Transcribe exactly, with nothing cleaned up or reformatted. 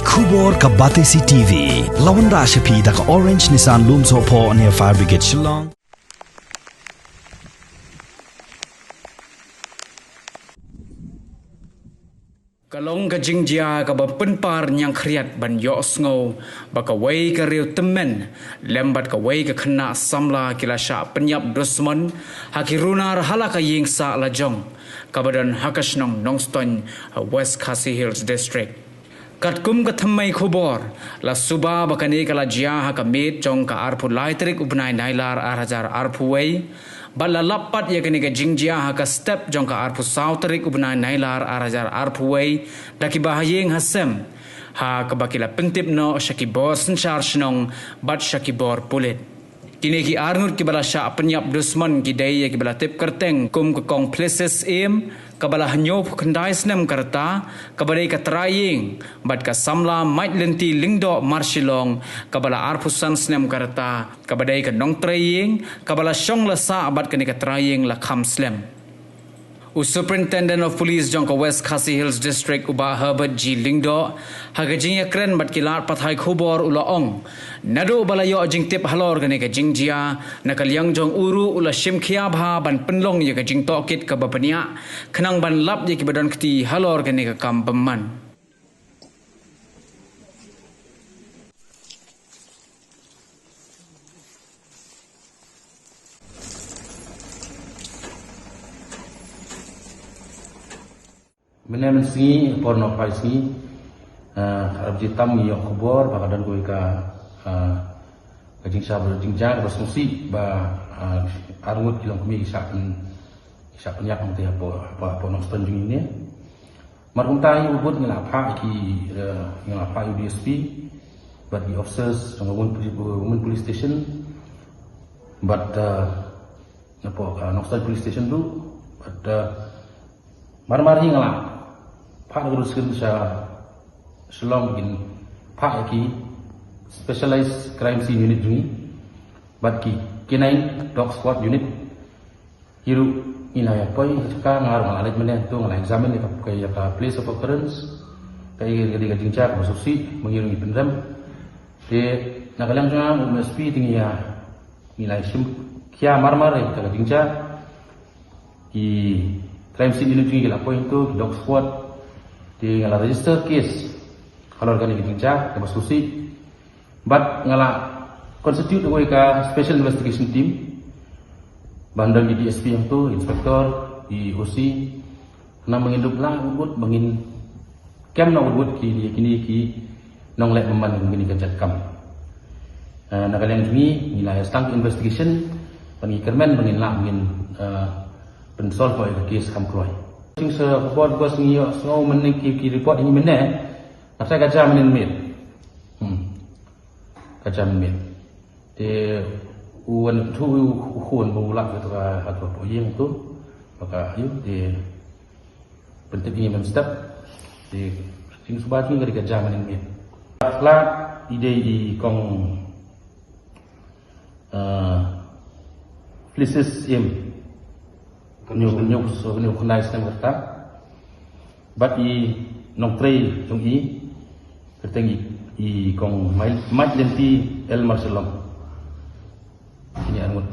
Khubor ka Batesi T V. La wanrah sha phi da ka Orange Nissan Lumsohphoh near Fire Brigade Shillong. Ka long ka jingjia kaba pynpar ñiangkhriat ban ïohsngew ba kawei ka riew tymmen lem bad kawei ka khynnah samla ki la shah pynïap dusmon ha ki runar ha la ka ïing sah lajong kaba don ha ka shnong Nongstoiñ ha West Khasi Hills District. Katkum ka thymmei khubor, la suba ba kane ka la jia ha ka miet jong ka arphew lai tarik u bnai Nailar ar hajar arphew wei, bad la lap pat ïa kane ka jingjia ha ka step jong ka arphew saw tarik u bnai Nailar ar hajar arphew wei, da ki bahaïing hasem, ha kaba ki la pyntip noh sha ki bor synshar shnong bad sha ki bor pulit. Kine ki arngut kiba la shah pynïap dusmon ki dei ïa kiba la tip kyrteng kum ka Kong Places Im, kaba la hynñiewphew khyndai snem ka rta, kaba dei ka trai ïing, bad ka samla Maitlynti Lyngdoh Marshillong, kaba la arphew san snem ka rta, kaba dei ka nongtrei ïing, kaba la shong la sah bad kane ka trai ïing la kham slem. U Superintendent of Police jong ka West Khasi Hills District, u Bah Herbert G Lyngdoh, ha ka jingïakren bad ki lad pathai khubor u la ong, naduh ba la ïoh jingtip halor kane ka jingjia, na ka liang jong u ruh u la shim khia bha ban pynlong ïa ka jingtohkit kaba bniah, khnang ban lap ïa kiba don kti halor kane ka kam bymman. Mynne mynsngi, por nongphai sngi, eh, arphew tam ngi ïoh khubor ba ka don kawei ka, eh, ka jingshah, jingjia kaba sngewsih ba, eh, arngut ki longkmie ki shah pyn, ki shah pynïap hangtei hapoh, hapoh, hapoh Nongstoiñ jong ngi ne. Mar kumta ïa u bud ngi la phah ki, eh, ngi la phah ïa u D S P bad ki officers jong ka Women Police, Women Police Station bad, eh, napoh ka Nongstoiñ Police Station ruh bad, eh, mar mar hi nga la phah da ka ruskun sha Shillong kin phah ïa ki Specialized Crime Scene Unit jong ngi bad ki K nine Dog Squad Unit. Ki ruh ngi la ïa poi ha jaka, nga ruh nga la leit mynne, to nga la examine ïa ka, ïa ka place of occurrence. Ka ïa ka dei ka jingjia kaba sngewsih, ma ngi ruh ngi pynrem. Te na ka liang jong nga, u S P, te ngi ïa, ngi la shim khia mar mar ïa ka jingjia. Ki crime scene unit jong ngi ki la poi hangto, ki dog squad. Te nga la register case halor kane ka jingjia kaba sngewsih. Bad nga la constitute kawei ka special investigation team ban don ki D S P hangto, inspector, i O C, namar ba ngin dup lah wut wut, ba ngin kem noh wut wut ki, kine ki nongleh bymman kum kine ka jait kam. Eh, na ka liang jong ngi, ngi la ïa sdang investigation, bad ngi kyrmen ba ngin lah, ba ngin, eh, pynsolve ïa ka case kham kloi. Jingshai khubor ba ngi ïohsngew mynne, ki, ki report ngi mynne, nga sa ka jia mynmiet. Hmm. Ka jia mynmiet. Te u wan tu u, u khun ba u lah ka tu ka, ka tu ka ïing tu. Ba ka ïu te pyntip ïa ngi mynstep. Te jingsuba jong ngi ka dei ka jia mynmiet. Lad i dei i kong, eh, Felicis Im. Hynñiew, hynñiew, hynñiewphew khyndai snem ka rta. Bad i nongtrei jong i, kyrteng i, i kong Mai-, Maitlynti L Marshillong. Kine arngut.